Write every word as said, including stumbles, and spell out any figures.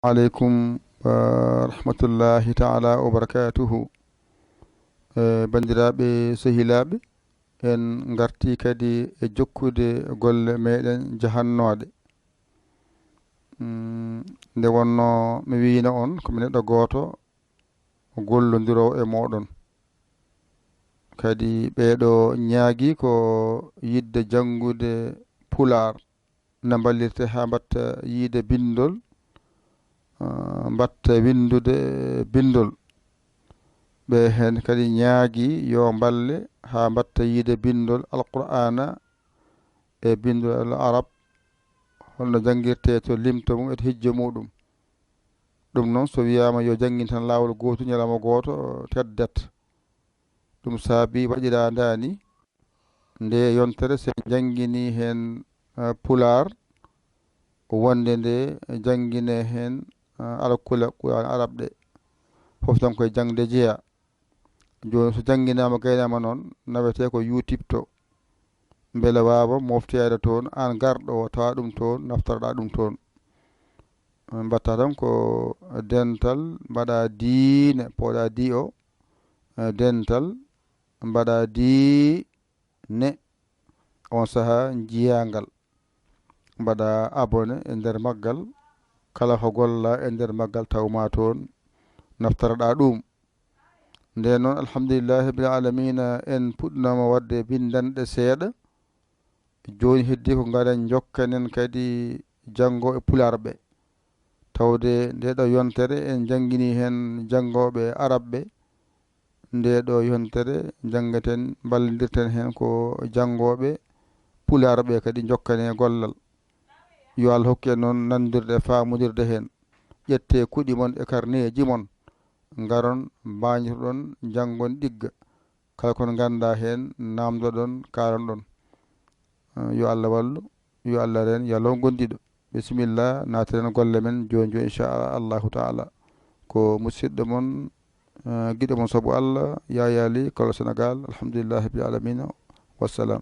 Aleykum wa rahmatullahi taala wa barakatuhu. Eh, banndiraaɓe, sehilaaɓe, en ngartii kadi e jokkude golle meeɗen jahannooɗe. Mm, nde wonnoo mi wiyno on ko mi neɗɗo gooto gollondiroowo e mooɗon. Kadi ɓeeɗo ñaagii ko yiɗde janngude Pulaar, no mballirte haa mbaɗta yiyde binndol, ah, mbaɗta winndude binndol. Ɓe heen kadi ñaagii yo mballe haa mbaɗta yiyde binndol Alqur'aana e binndol Arab, holno janngirtee to limto mum e to hijjo muuɗum. Ɗum noon, so wiyaama yo janngin tan laawol gootu, ñalawma gooto, teddat. Ɗum saabi waɗiraa ndaani nde yontere, so en njannginii heen, eh, Pulaar, wonde nde janngine heen, eh, alkule Qur'aan Arab ɗe. Fof tan koye jaŋde jeyaa. Jooni so jannginaama, gaynaama noon, nawetee ko YouTube to. Mbele waawa moftoyaade toon, aan garɗo o, tawa ɗum toon, naftoroɗaa ɗum toon. Mbaɗta tan ko dental, mbaɗa diine, pooɗa di o, eh, dental, mbaɗa diine, on sahaa njiyaa ngal. Mbaɗa abonné e nder maggal, kala ko golla e nder maggal tawma toon, naftoroɗaa ɗum. Ndeen noon, alhamdulillahi rabbil alamina, en puɗɗinooma waɗde binndanɗe seeɗa. Jooni heddii ko ngaren njokkanen kadi janngooɓe Pulaar ɓe. Tawde ndee ɗoo yontere en njannginii heen janngooɓe Arab ɓe. Ndee ɗoo yontere njanngaten, mballondirten heen ko janngooɓe Pulaar ɓe kadi njokkanee gollal. Yo Allah hokku en noon nanndirde e faamondirde heen. Ƴettee kuɗi mon e karneeji mon, ngaron, mbaañotoɗon, njanngon ɗigga. Kala ko on nganndaa heen, naamndoɗon, kaalonɗon. Eh, yo Allah wallu, yo Allah reen, yo Allah won gondiiɗo. Bisimilla, naatiren golle men jooni jooni, inchallahu taala. Ko musidɗo mon, eh, giɗo mon sabu Allah, Yaya Ly, Kolo Sénégal. Alhamdulillahi rabbil alamina. Wassalam.